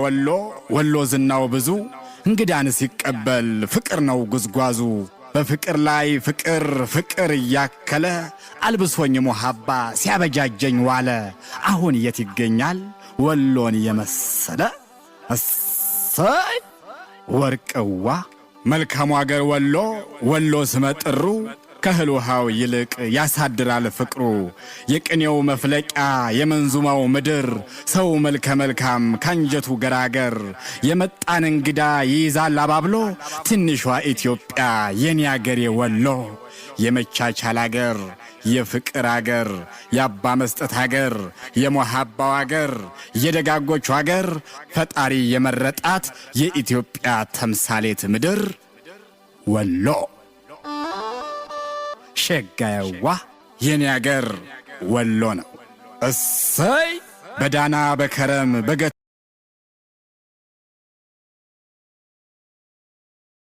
ወሎ ወሎ ዝናው ብዙ፣ እንግዳን ሲቀበል ፍቅር ነው ጉዝጓዙ። በፍቅር ላይ ፍቅር ፍቅር እያከለ አልብሶኝ ሙሐባ ሲያበጃጀኝ ዋለ። አሁን የት ይገኛል ወሎን የመሰለ? እሰይ ወርቅዋ መልካሙ አገር ወሎ ወሎ ስመጥሩ ከእህል ውሃው ይልቅ ያሳድራል ፍቅሩ። የቅኔው መፍለቂያ የመንዙማው ምድር፣ ሰው መልከ መልካም ካንጀቱ ገራገር፣ የመጣን እንግዳ ይይዛል አባብሎ። ትንሿ ኢትዮጵያ የኔ አገሬ ወሎ፣ የመቻቻል አገር፣ የፍቅር አገር፣ የአባ መስጠት አገር፣ የሞሃባው አገር፣ የደጋጎቹ አገር፣ ፈጣሪ የመረጣት የኢትዮጵያ ተምሳሌት ምድር ወሎ። ሸጋየዋ የኔ አገር ወሎ ነው። እሰይ በዳና በከረም በገ